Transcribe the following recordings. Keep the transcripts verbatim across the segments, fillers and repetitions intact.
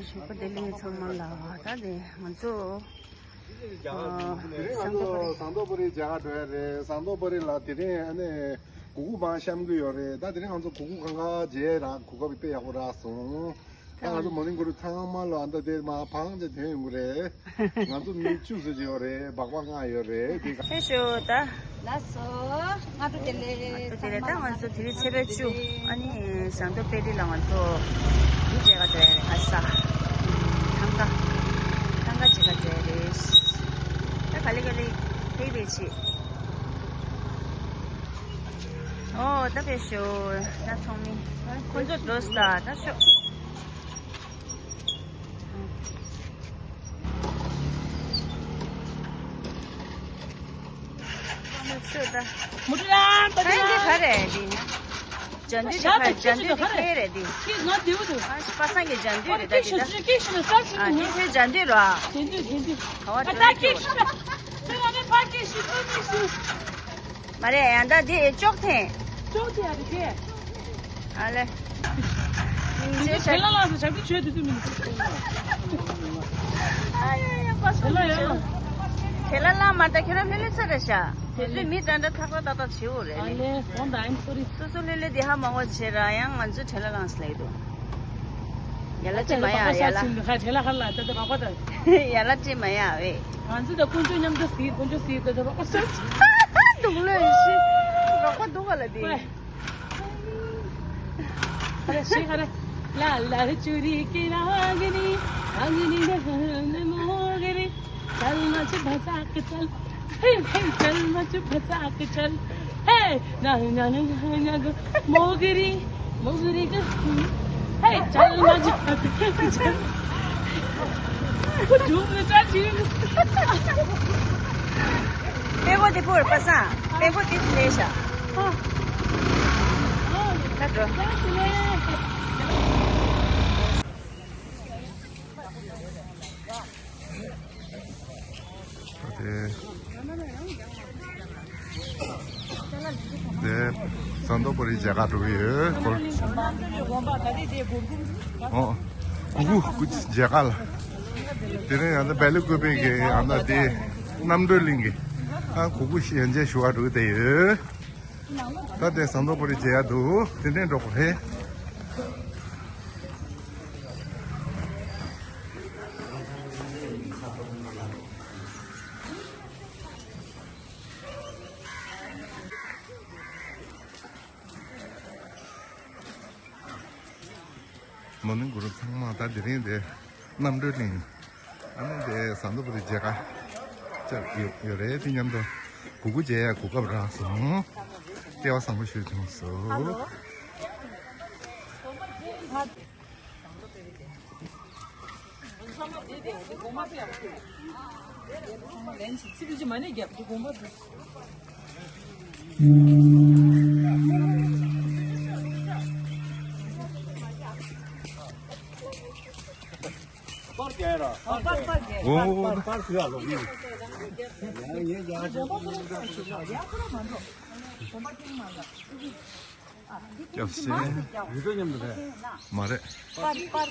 ཞོགས་པ་བདེ་ལེགས་ཚང་མ་ལ། ད་དེ་ང་ཚོ་དེ་རིང་ང་ཚོ་ཟངས་མདོག་དཔལ་རིའི་མཇལ་ཁ་འགྲོ་ཡ་རེད། ཟངས་མདོག་དཔལ་རི་ལ་དེ་རིང་ཨ་ནི་གུ་གུ་མང་བཤམས་གི་ཡོད་རེད། ད་དེ་རིང་ང་ཚོ་གུ་གུ་གང་ག་མཇལ་རག་གོ་སྐབས་དཔེ་ཡག་པོ་རག་སོང་། ད་ང་ཚོ་མོ་ནིང་གུ་རུབ་ཚང་མ་ལ་ཨ་ད་དེ་མ་ཕངས་ཅིག་ཐོན་ཡོང་གི་རེད། ང་ཚོ་མི་བཅུ་ཙམ་ཅིག་ཡོད་རེད། སྦག་སྦག་ལྔ་ཡོད་རེད། དེ་ཕེབས་ཤོག་ད། ལགས་སོ། སྔ་དྲོ་བདེ་ལེགས། སྔ་དྲོ་བདེ་ལེགས། ད་ང་ཚོ་དེ་རིང་ཚེས་པ་བཅུ། ཨ་ནི་ཟངས་མདོག་དཔལ་རི་ལ་ང་ཚོ་འདི་མཇལ་ག་འགྲོ་ཡ་རེད། ཨ་ས། ཐང་ག་ཐང་ག་མཇལ་ག་འགྲོ་ཡ་རེད། ད་ག་ལེ་ག་ལེ་ཕེབས་ཕེབས་བྱེད། ཨོ་ད་ཕེབས་ཤོག་ད་ཚོགས་མི་ཁོ་ཚོ་འགྲོ་ས་ད་ཤོག་མུ་ཏྲ་ལ། ཨ་འདི་ག་རེད་འདི། ཇ་འདུས་འདི་ག་རེད། ཇ་འདུས་འདི་ག་རེ་རེད་འདི། ཨ་པ་སངས་ཀྱི་ཇ་འདུས་རེད་ད་འདི་ད། ཨ་འདི་ཚོའི་ཇ་འདུས་རོ། ག་བ་ཇ་འདུས་རེད། མ་རེད་ཡང་ད་འདི་ཅོག་འཐེན། ཅོག་འཐེན་ཡ་རེད་དེ། ཨ་ལེ། ཁྱེད་ལ་ལ་སོ་ཞབས་ཀྱི་ཆོས་དེ་ཚོ་མིན། ཨ་ཡ་ཡ་པ་སོ་ལ་ཡ། ཁྱེད་ལ་ལ་མ་ད་ཁྱེད་རང་ལྷོད་ལྷོད་ཚར་རེད་ཤག་དེ་ཚོས་མི་ད་འདྲ་ཐག་ཐག་ཏག་ཏག་བྱེད་འོ་རེད། ཨ་ལེ་ཧོན་ད་I'm sorry། སོ་སོ་ལྷོད་ལྷོད་དེ་ཧ་མ་གོ་བྱེད་ར་ཡང་ང་ཚོས་ཁྲེ་ལ་ལངས་སླེབས་འདུག་ཡ་ལ་ཅི་མ་ཡ་ཡ་ལ། ཁྲེ་ལ་ཁ་ལ་ད་ད་རོགས་པ་ད། ཡ་ལ་ཅི་མ་ཡ་བས། ང་ཚོ་ད་དཀོན་མཆོག་མཉམ་དུ་ཟིག་དཀོན་མཆོག་ཟིག་ད་ད་རོགས་པ་ཤ། འདུག་ལོས་ཤི། རོགས་པ་འདུག་ག་ལ་དེ། ཁ་རེ་ཤི་ཁ་རེ། ལ་ལ་རེ་ཅུ་རི་ཀི་ར་གི་རི། ཨ་གི་རི་ར་ཧ་ན་མོ་གི་རི། चल मच भचा के चल। हे हे चल मच भचा के चल। हे ना ना ना ना ना गो। मोगरी मोगरी गो। हे चल मच भचा के चल। वो झूम नचा झूम। पेंगो दे पोर पसा। पेंगो दिस लेशा। ད་འགྲོ། དེ་དེ་ཟངས་མདོག་དཔལ་རིའི་མཇལ་ཁ་འགྲོ་གི་ཡོད། ཨོ་གུ་གུ་གུ་མཇལ་ཁ་ལ། དེ་རིང་ཡང་ན་སྦེལ་ཀོབ་པའི་གི་ཡང་ན་དེ་རྣམ་གྲོལ་གླིང་གི་ཨ་གུ་གུ་ཞལ་མཇལ་ཞུ་བ་འགྲོ་གི་དེ་ཡོད། ད་དེ་ཟངས་མདོག་དཔལ་རི་མཇལ་ཡ་འདུག་དེ་ནས་འགྲོ་དགོས་རེད། མོ་ནིང་གུ་རུབ་ཚང་མ་ད་དེ་རིང་དེ་རྣམ་གྲོལ་གླིང་། ཨ་ནི་དེ་ཟངས་མདོག་དཔལ་རི་མཇལ་ཁ་བཅར་ཡོད་ཡོད་རེད། དེ་མཉམ་དུ་གུ་གུ་མཇལ་ཡ་གོ་སྐབས་རག་སོང་། སྐལ་བ་བཟང་པོ་ཞིག་བྱུང་སོང་། པར་རྒྱག་ར། པར་པར་པར་རྒྱག་ཨོ། པར་པར་ཟེར་ཡ་ལོ། ཡ་ཡ་ཡ། སྐྱབས་སེ། ཡུལ་གྲུ་མཉམ་དུ་རེད། མ་རེད། པར་པར།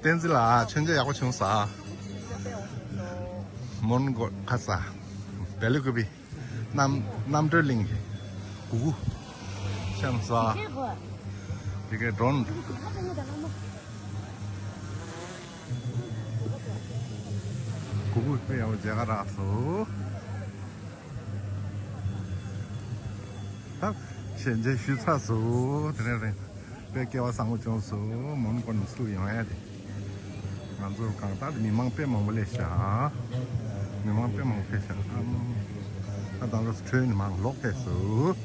བསྟན་འཛིན་ལགས་མཆོད་མཇལ་ཡག་པོ་བྱུང་ས། མོན་གྷོ་ཁ་ས། བེ་ལི་ཀུ་པི། རྣམ་རྣམ་གྲོལ་གླིང་གི། གུ་གུ། ཤམ་ས། དེ་གའི་ཌོན། གུ་གུ་དཔེ་ཡག་པོ་མཇལ་ཁ་རག་སོང་། ད་ཞལ་མཇལ་ཞུས་ཚར་སོང་། དེ་རིང་རིང་དཔེ་སྐལ་བ་བཟང་པོ་བྱུང་སོང་། མོན་གྷོ་ནས་ཚུར་ཡོང་ཡ་དེ། ང་ཚོ་གང་ལྟར་མི་མང་དཔེ་མང་པོ་སླེབས་ཤག་མི་མང་དཔེ་མང་པོ་ཕེབས་ཤག་ཨ་མ། ཨ་ད་ལོ་ཁྲོན་ནས་མང་ལོག་ཕེབས་སོང་།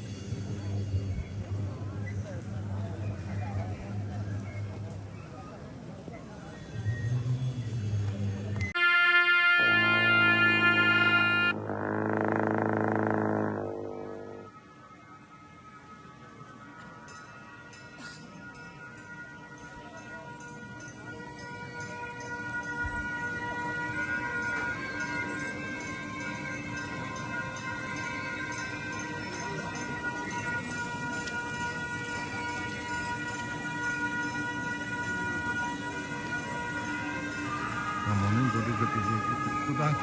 མོ་ནིང་གོ་ཏི་གོ་ཏི་གོ་ཏི་ཀུ་ཏང་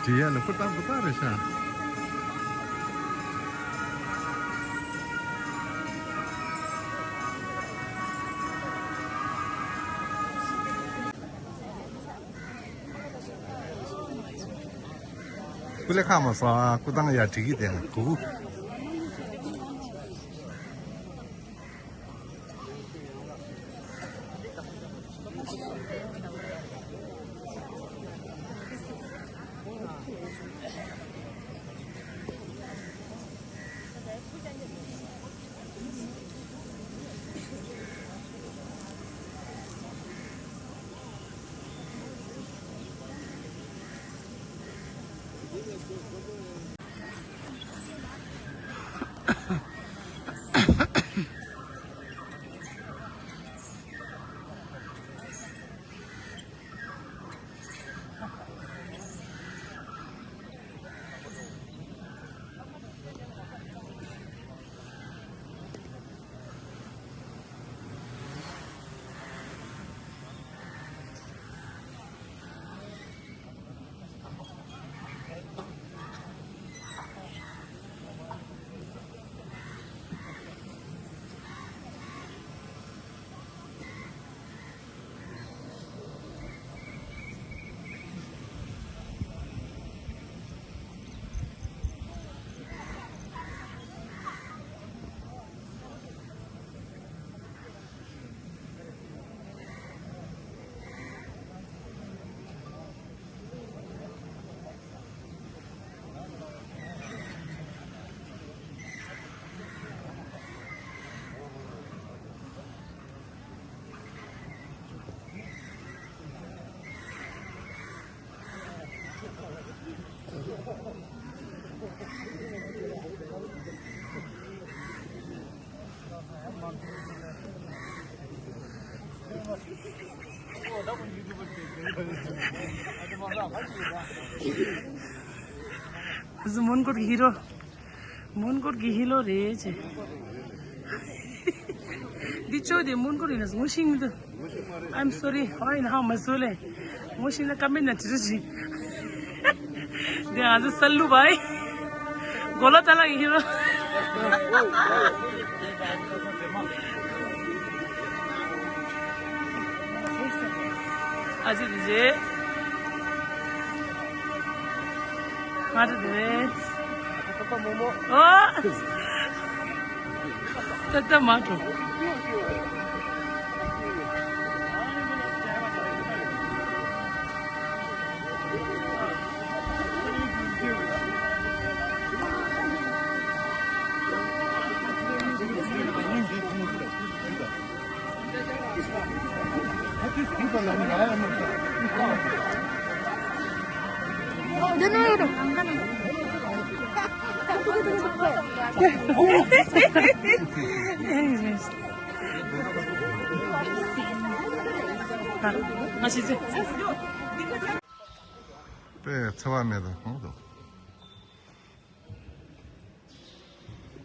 བྲིས་ཡ་ལ་ཀུ་ཏང་ཀུ་ཏང་རེད་ཤག་ཀུ་ལེ་ཁ་མ་སོང་ཨ། ཀུ་ཏང་ཡ་བྲིས་ཀྱི་དེ་ན་གུ་གུ། This is Mongol hero. མོན་གྷོ་གི་ཧི་རོ་རེད་ཅེ། འདི་ཅོ་དེ་མོན་གྷོ་ཡིན་ན་ངོ་ཤེས་མི་འདུག I'm sorry. ཧོ་ཡིན་ཧ་མ་བཟོ་ལེ། ངོ་ཤེས་ན་ཀ་མེན་ན་བྲིས་རོགས་གྱིས། འདི་ང་ཚོ་སལ་ལུ་བའི་གོ་ལ་ཏ་ལ་གི་ཧི་རོ། ཨ་ཅེ་དེ་རེད། ང་ཚོ་དེ་རེད། ཨོ། ཏག་ཏག་མ་འགྲོ། དཔེ་འཚེ་བ་མེད་པ་གང་དུ།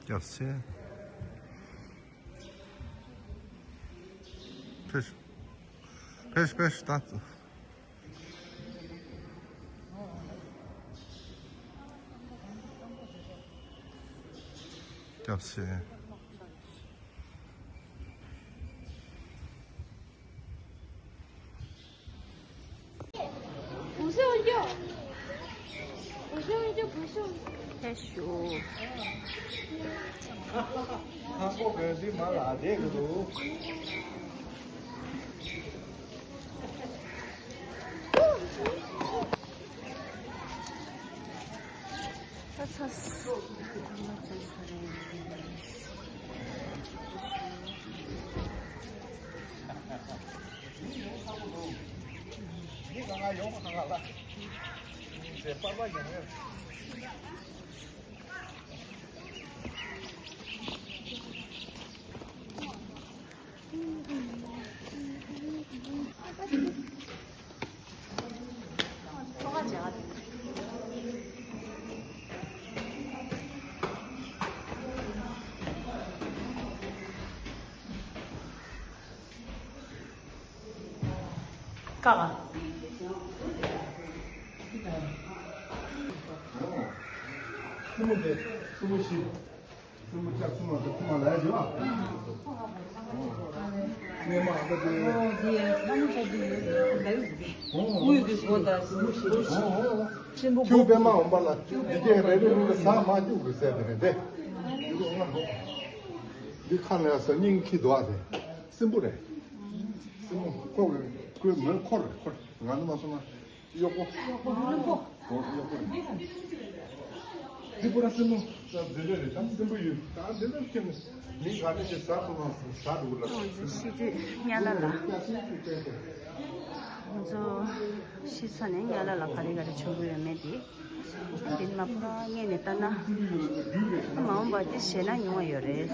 སྐྱབས་ཆེ། ཕེབས། ཕེབས། ཕེབས། ད། སྐྱབས་ཆེ། ཕེབས་ཞུ། ཀ་ཁ། སུ་མོ་དེ། སུ་མོ་ཤི། སུ་མོ་ལ་ཡ་ཇོ། ནེ་མ་ཨ་ཏི། ཁྱུ་པད་མ་འོང་པ་ལ་འདི་གས་རེ་རེ་རུ་ལ་ས་མ་བཅུག་རུ་ཟེར་དེ་རེད་དེ། འདི་ཁ་ནས་ས་སྙིང་ཁྱི་དོ་ཨ་དེ། སྲིན་པོ་རེད། སྲིན་པོ་ཁོ་རེད། ཁོའི་མོས་ཁོ་རེད། ཁོ་རེད། ང་ནི་མ་སོང་ན། གཡོག་པོ། གཡོག་པོ། གཡོག་པོ་རེད། ཏྲི་པུ་ར་སྲིན་མོ། ད་འདི་འདྲ་རེད། ད་སྲིན་པོ་ཡོད། ད་འདི་འདྲ་ཁྱེད་ནི་མི་ག་རེ་ཞིག་ཟ་ཐུབ་ན་ཟ་འགྲོ་གི་ལ། ཨོ་ཟེར་ཤི་དུས་ཉ་ལ་ལ། ང་ཚོ་ཤི་ས་ནས་ཉ་ལ་ལ་ག་རེ་ག་རེ་བྱུང་གི་ཡོད་མེད་དེ། འདི་མ་ཕོ་རང་ངས་ནས་ལྟ་ན། མ་འོངས་པ་དེ་ཞེད་སྣང་ཉུང་བ་ཡོད་རེད།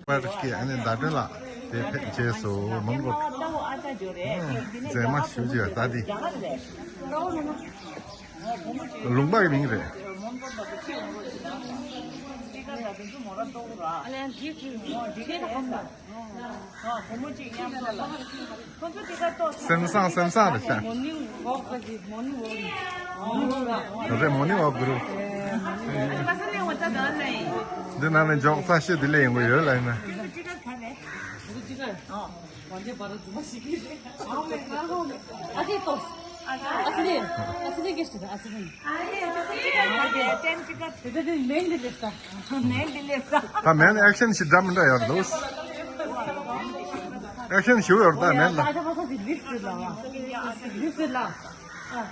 པར་གྱི་ཨ་ནི་ཟླ་སྒྲོན་ལགས་དེ་ཕེབས་རྗེས་སུ་མོན་གྷོ་མཛེས་མ་ཞུ་རྒྱུ་ད་འདི་ལུང་པ་གི་མིང་རེད། སེམས་བཟང་སེམས་བཟང་རེད་ཤག་རེད། མོ་ནི་ཝོག་གུ་རུབ། འདི་ནང་ནས་འཇོག་ས་ཤོད་དེ་ལས་ཡོང་གི་ཡོད་ལ་ཡིན་ན། ད་མེན་ཨེག་ཤན་ཞིག་འདྲ་མི་འདྲ་ཡོད་འདུག་ཨེག་ཤན་ཞིག་ཡོད་ད་མེན་ལ། ཡོད་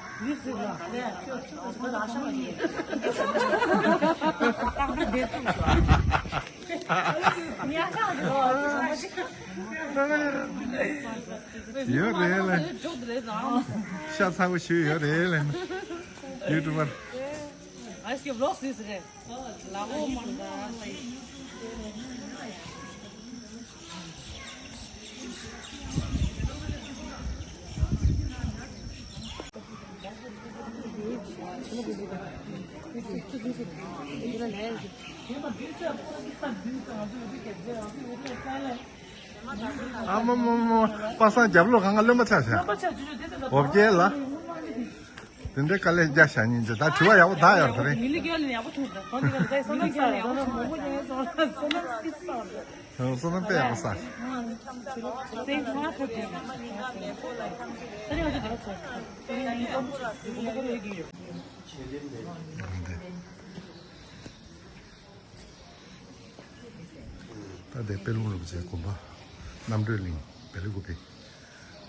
རེད་ལ། ཤ་ཚ་པོ་ཞུ་ཡོད་རེད་ལ། ཡུ་ཊུབ་པར། ཨ་མ་མ་མ། པ་སངས་རྒྱབ་ལོགས་གང་ག་རློན་པ་ཆགས་ཤག་འོ་བརྒྱལ་ལ། དེ་འདྲའི་དཀའ་ལས་རྒྱག་ཤག་སྙིང་རྗེ། ད་དྲི་བ་ཡག་པོ་བདའ་ཡོད་རེད། མི་ལི་རྒྱལ་ནས་ཡག་པོ་ཐུག་འདུག་བསོད་ནམས་ཡག་པོ་ཐུག་འདུག་བསོད་ནམས་དཔེ་ཡག་པོ་བསགས། བསོད་ནམས་དཔེ་ཡག་པོ་བསགས། ད་དེ་དཔལ་མོ་རིན་པོ་ཆེའི་དགོན་པ། རྣམ་གྲོལ་གླིང་བེ་ལི་ཀུ་པེ།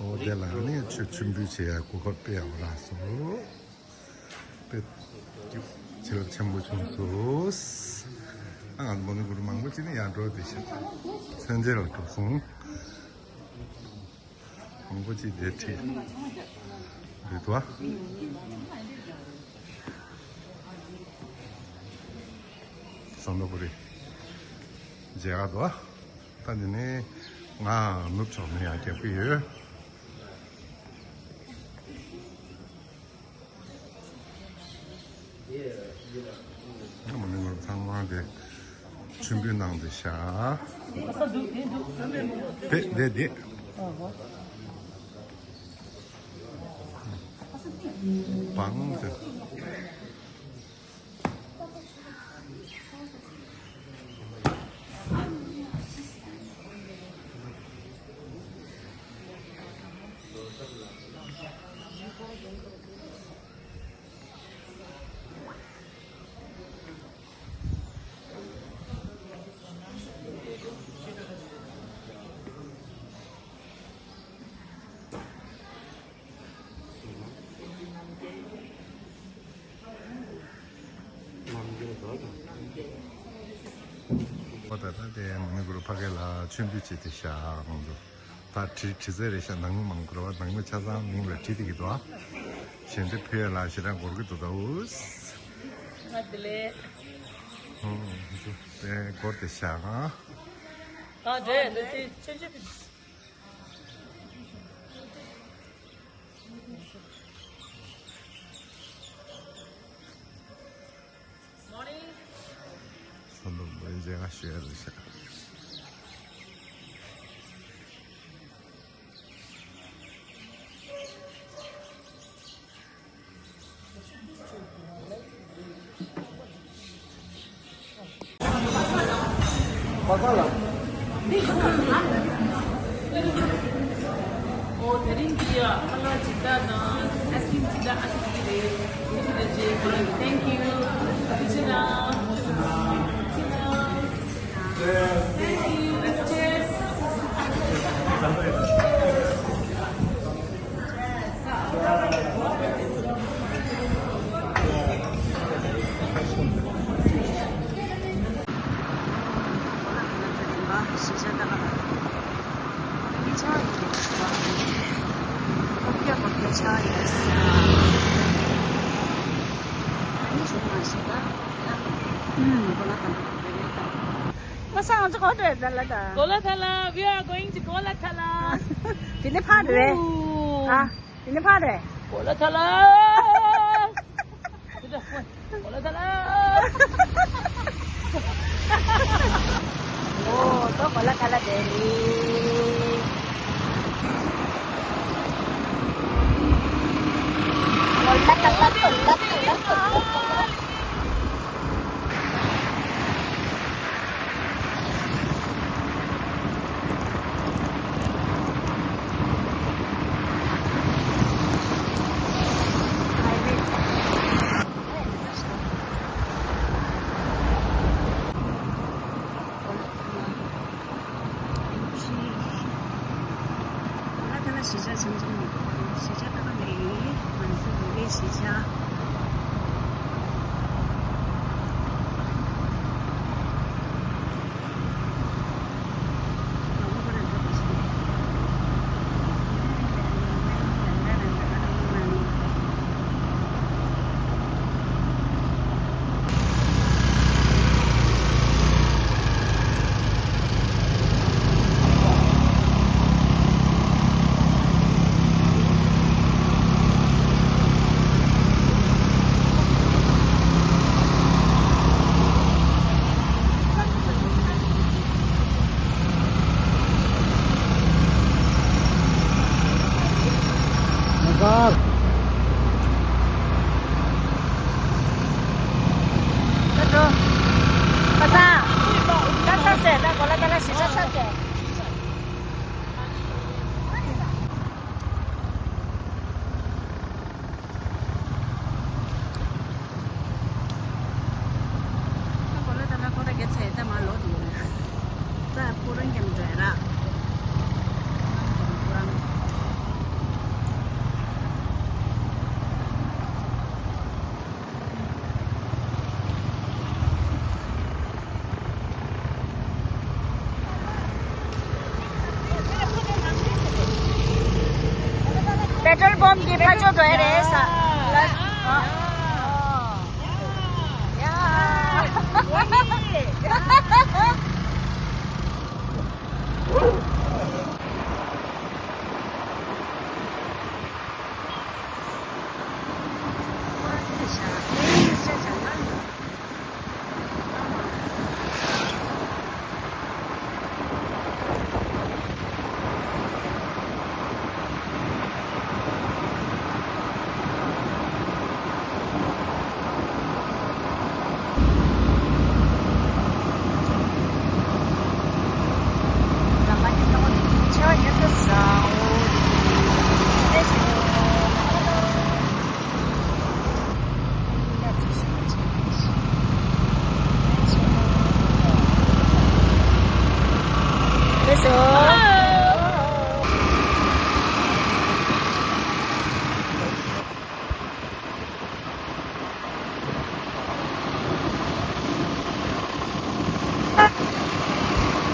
འོ་དེ་ལ་ནི་ཆོས་མཆོད་འབུལ་བྱེད་ཡ་གོ་སྐབས་དཔེ་ཡག་པོ་རག་སོང་། དཔེ་བྱིན་རླབས་ཆེན་པོ་བྱུང་སོང་། ཨ་ང་ཚོ་མོན་གྷོ་གུ་རུ་མང་པོ་ཅིག་ནི་ཡར་འགྲོ་བསྡད་ཤག་མཚན་ཚེ་ལ་འགྲོ་སོང་། མང་པོ་ཅིག་དེ་ཁྲིད་འདུག་ཏོ། སོ་ནོ་པུ་རི་མཇལ་ག་འདུག་ད་འདི་ནས་ང་ནུབ་ཕྱོགས་ནས་ཡང་རྒྱབ་ཀྱི་ཡོད། ཨ་མ་ནི་ང་ཚང་མ་དེ་མཆོད་འབུལ་གནང་བསྡད་ཤག་དེ་དེ་དེ། བང་དེ། འོ་ད་ལྟ་དེ་མོན་གྷོ་གུ་རུ་ཕ་གི་ལ་མཆོད་འབུལ་བྱེད་དེ་ཤག་ང་ཚོ། ད་བྲིས་བྲིས་ཚད་རེད་ཤག་ནང་མི་མང་གོ་ར་བ། ནང་མི་ཆ་ཚང་མིང་ལ་བྲིས་དེ་གི་འདུག་ཞལ་འདེབས་ཕུལ་ཡ་ལ་ཞེ་དྲག་འགོར་གི་འདུག་ད་འུ། ང་དེ་ལས། ཨོ་དེ་འགོར་དེ་ཤག་ང་། ད་འདྲས་འདི་དེ་ཆོས་ཆོས། སོ་ནོ་པུ་རི་མཇལ་ཁ་ཞུ་ཡ་རེད་ཤག་ཨོ་དེ་རིང་གི་ཨ་ལ་ཇི་ལྟར་དང་ཨའི་སི་ཁི་རིམ་ཇི་ལྟར་ཨ་ཅག་གི་རེད། Thank you. Thank you. Cheers. ང་ཚོ་ག་པར་འགྲོ་ཡ་ད་ལ་ད། གོ་ལ་ཐ་ལ། We are going to Kuala Thala. དེ་ནས་ཕར་རེད། ཨ། དེ་ནས་ཕར་རེད། གོ་ལ་ཐ་ལ། གོ་ལ་ཐ་ལ། ཨོ་ད་གོ་ལ་ཐ་ལ་དེ་རེད། གོ་ལ་ཐ་ལ། གོ་ལ་ཐ་ལ། གོ་ལ་ཐ་ལ། གོ་ལ་ཐ་ལ་གཞིས་ཆགས་ཆུང་ཆུང་ཡིན། གཞིས་ཆགས་ད་ག་ནས་ཡིན་མ་ཟད། པེ་ཊོལ་པམ་གྱི་ཕ་ཇོ་དོ་ཨེ་རེད་ས། ཡ།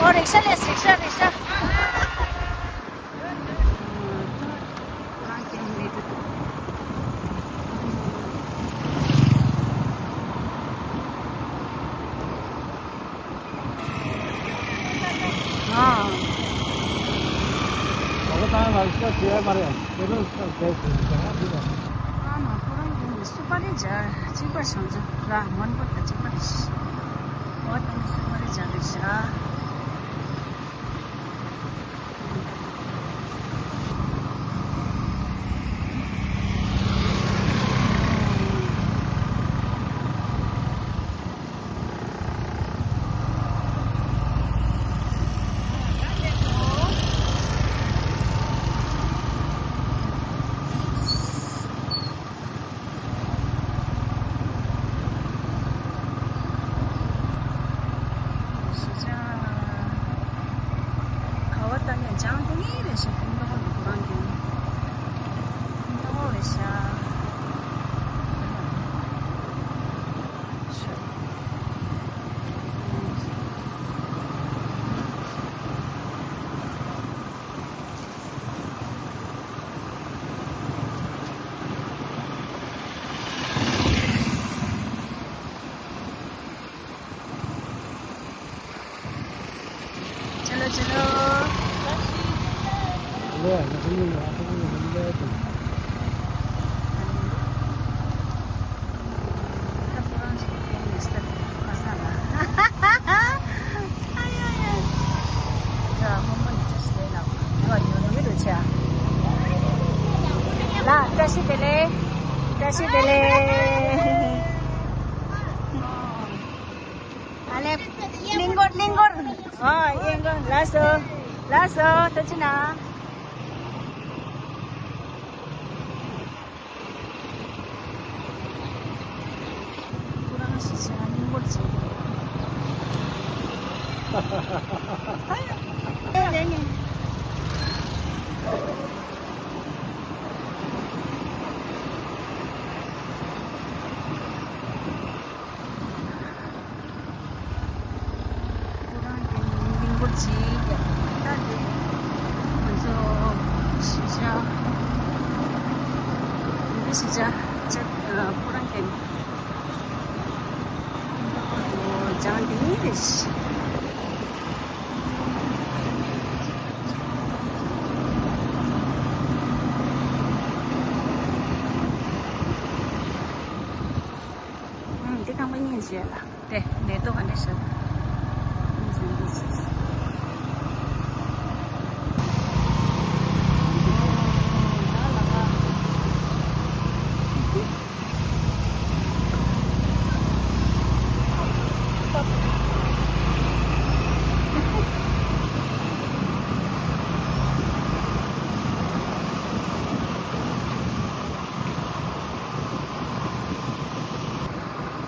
ཨོ་རིག་ཤ་ལས་རིག་ཤ་རིག་ཤ། चलो चलो। ལ་བཀྲ་ཤིས་བདེ་ལེགས། བཀྲ་ཤིས་བདེ་ལེགས། ཨ་ལེ། གླིང་སྐོར་གླིང་སྐོར། ཨ་གླིང་སྐོར་ལགས་སོ། ལགས་སོ་ཐུགས་རྗེ་གནང་། ཁོ་རང་ཞིག་བྱས་ན་སྙིང་པོར་བྱེད་ཀྱི་འདུག་ཨ་ཡ། ཨེ་ལེ་ངེ། ཅི་ཅ་ཅ་ཁོ་རང་གན་ཅང་དེ་ནི་རེད། འདི་རྐང་པ་གཉིས་བྱས་ལ། དེ་མེ་ཏོག་ག་འདྲ་ཞིག་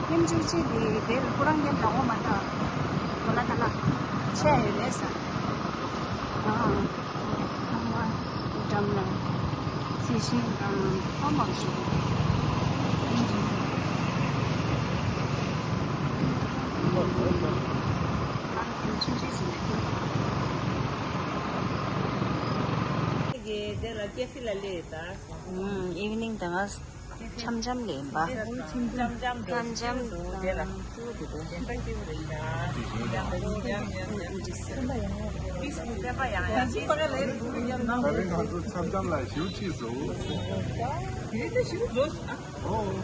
ཉིན་བཅུ་གཅིག་གི་དེ་ཁོ་རང་གཉིས་ནང་འོ་མ་ད་གོ་ལ་ད་ལ་ཆད་ཡོད་རེད་ས། ཨ་ཨ་མ་འགྲམ་ལ་རྩི་ཤིང་དང་ཨ་མ་བཞུགས། ཨ་ཆུང་ཆུང་ཞིག་ལ་དེ་ལ་སྐྱེ་སྲིད་ལ་ལས་ད། ཨིབ་ནིང་དང་ང་འཆམ་འཆམ་ལེན་པ། འཆམ་འཆམ་འཆམ་འཆམ་དུ་དེ་ལ། ད་རིང་ང་ཚོ་འཆམ་འཆམ་ལ་ཞིབ་ཁྲིད་སོང་། ཨོ།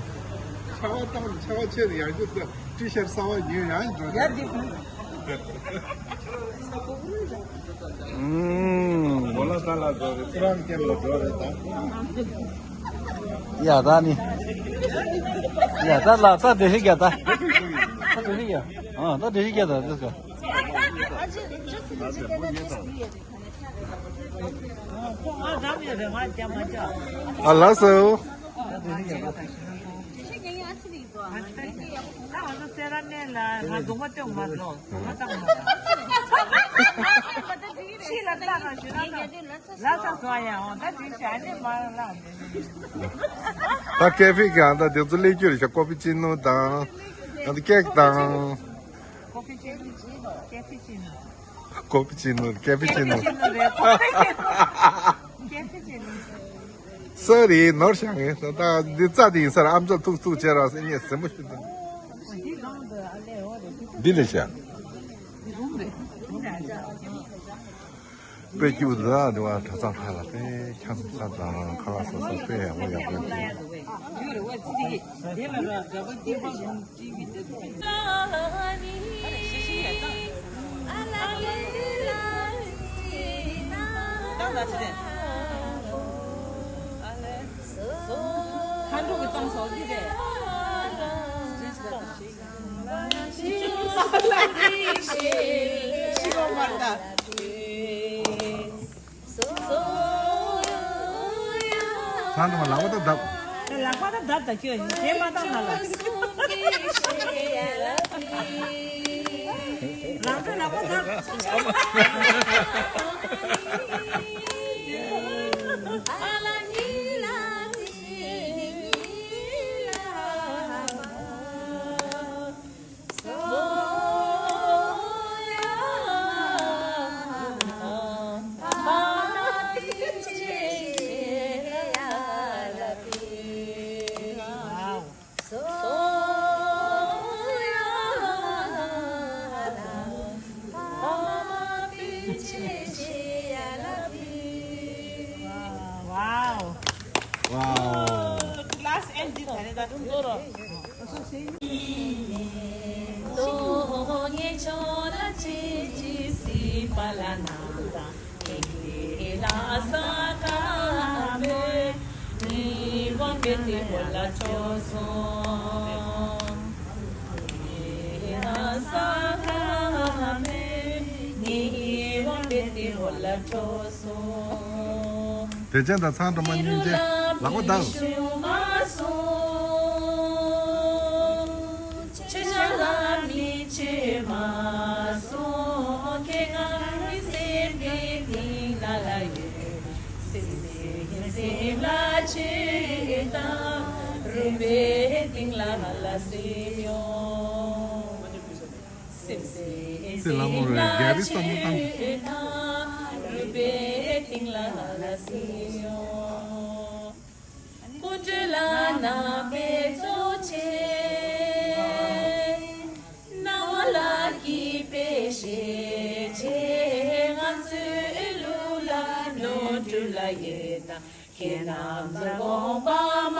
ཆར་པ་བཏང་ཆར་པ་ཆེ་ནས་ཡང་རྒྱུ་ཏི་ཤར་གསར་པ་ཉོས་ཡང་འགྲོ་ཡ། ཡ་འདི་ཨུམ། གོ་ལ་ས་ལ་འགྲོ་རེད། ཁོ་རང་སྐྱེམས་ལ་འགྲོ་རེད་ད། ཡ་ད་ནི། ཡ་ད་ལ་ད་དེ་ཞིག་ཡ་ད། ད་དེ་ཞིག་ཡ། ཨ་ད་དེ་ཞིག་ཡ་ད་དེ་ཞིག་ཨ་ལགས་སོ། ད་དེ་ཞིག་ཡ་ད། ད་ང་ཚོ་སེ་ར་ནས་ལ་ང་གདོང་པ་སྟོན་མ་ལོ། གདོང་པ་བཏང་མ་ལོ། ཕྱི་ལ་ལྟ་རོགས་ཞུ་ན་ལ་ས་སོ་ཡ་འོ་ད་དེ་ཞག་ནས་མ་ལ། ད་ཀེ་ཧྥེ་གང་ད་དེ་ཚོ་ལས་རྒྱུ་རེད་ཤག་ཀོ་པི་ཅི་ནོ་དང་། ང་ཚོ་ཀེག་དང་། ཀོ་པི་ཅི་ནོ། ཀེ་ཧྥེ་ཅི་ནོ། ཀོ་པི་ཅི་ནོ་ཀེ་ཧྥེ་ཅི་ནོ། ཀེ་ཧྥེ་ཅི་ནོ་རེད། ཀོ་པི་ཅི་ནོ། ཀེ་ཧྥེ་ཅི་ནོ། སོ་རི་ནོར་བཞག་ངེས་སོ། ད་འདི་རྩ་དེ་ཡིན་ས་ར་ཨམ་ཅོག་ཐུག་ཐུག་བྱས་ར་སེ་ངས་ཟིན་པོ་ཞིག་འདུག་འདི་ལས་བྱ། དཔེ་སྐྱིད་པོ་འདུག་ཨ། འདི་བ་གྲྭ་ཚང་ཁག་ལ་དཔེ་འཁྱམ་ས་དང་ཁ་ལག་ཟ་ས་དཔེ་ཡག་པོ་ཡག་པོ་འདུག་ཚང་དུ་མ་ལག་པ་ད་བརྡབ། ལག་པ་ད་བརྡབ་ད་ཁྱོད་དེ་མ་བཏང་ང་ལ། རང་ཚོ་ལག་པ་བརྡབ། Wow. Wow. Last end this. དེ་ཅན་དང་ཚང་སྒྲོལ་མ་སྙིང་རྗེ་ལག་པ་བརྡབ། སེ་ལ་མོ་རེ་རྒྱ་རི་བསམ་བློ་བཏང་། སྐུ་མདུན་ལ་ རྣམ་པའི་གཙོ་ཆེ། སྣང་བ་ལ་སྐྱིད་པའི་ཞལ་ཆེ། ང་ཚོའི་ལུགས་ལ་ནོར་འཁྲུལ་ལ་ཡེ་དང་། ཁྱེད་རྣམས་ཀྱི་དགོངས་པ་མ་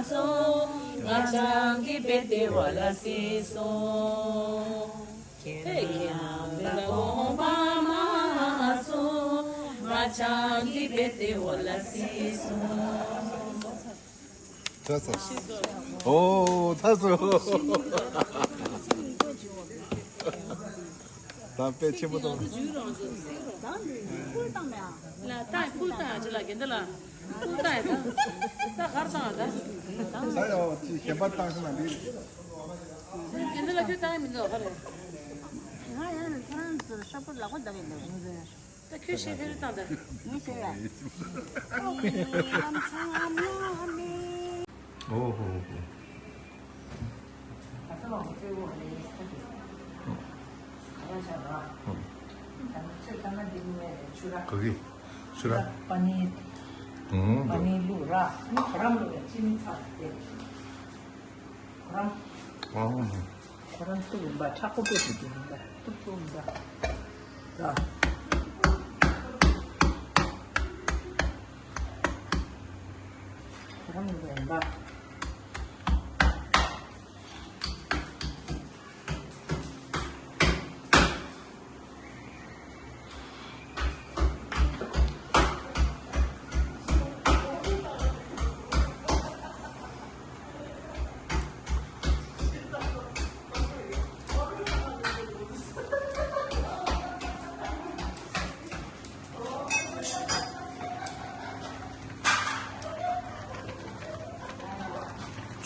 ཚོམས། ང་ཅག་གི་དཔེ་བདེ་བ་ལ་གཟིགས་སོང་། ཁྱེད་རྣམས་ཀྱི་དགོངས་པ་མ་ཚོམས། ང་ཅག་གི་དཔེ་བདེ་བ་ལ་གཟིགས་སོང་། ཚར་སོང་། ཨོ་ཚར་སོང་། ད་དཔེ་ཆེན་པོ་བཏང་། ལ་ད་ཁུལ་བཏང་ཅི་ལ་དགེ་འདུན་ལ། ཁུལ་བཏང་ཡ་ད། ད་གར་བཏང་ད། ད་ཡོ་ཅི་གཞན་པ་བཏང་ཤི་ན་འདི། དགེ་འདུན་ལ་ཁྱོད་བཏང་ཡ་མི་འདུག་ག་རེ། ང་ཡང་ཁོ་རང་ཚོ་ཤོག་བུ་ལག་པ་བརྡབ་ཡིན་འདུག་ད་ཁྱོད་ཤེས་ཕེ་རི་བཏང་ད། ངས་ཤེས་ཡ། ཨི་ལམ་སང་ཨ་མྱོ་ཨ་མེ། ཨོ་ཧོ་ཧོ། ད་ལྟ་བ་ཚོས་འོ་རེ་ས་དེ། ག་ར་ཆ་ར། ད་ནི་ཚོས་ད་ན་འདི་ནི་ཆུ་ར། ག་གི་ཆུ་ར། པ་ནི། ཨུང་། པ་ནི་ལུག་ར། ནི་ག་ར་ལུག་ར་ཅི་ནི་ཚ་དེ། ག་ར། ཨོ། ཁོ་རང་ཐུག་ཡིན་པ་ཁྲག་པོ་པོ་ཞིག་ཡིན་པ་ཐུག་ཐུག་ཡིན་པ། ལ། ཁོ་རང་ཡིན་པ་ཡིན་པ།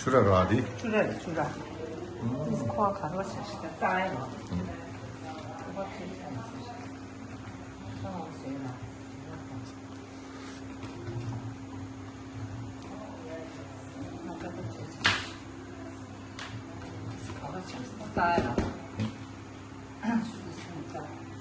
ཆུ་ར་ར་དེ། ཆུ་ར་རེད་ཆུ་ར། ཨུམ། ཁོ་ག་རོ་བྱ་ཞིག་ད་རྩ་ཡ་རོ། ཨུམ། ཁོ་ཁྱེད་ཚ་ཡིན་ཟེར། ཁོ་ཟེར་ན། ང་ད་ཁོ་ཁྱེད་ཚ་ཡིན། ག་རོ་བྱ་ཞིག་ད་རྩ་ཡ་རོ། ཆུ་ར་ཟེར་ན་རྩ།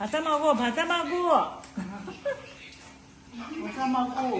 བ་ཚ་མ་གོ་བ་ཚ་མ་གོ། བ་ཚ་མ་གོ།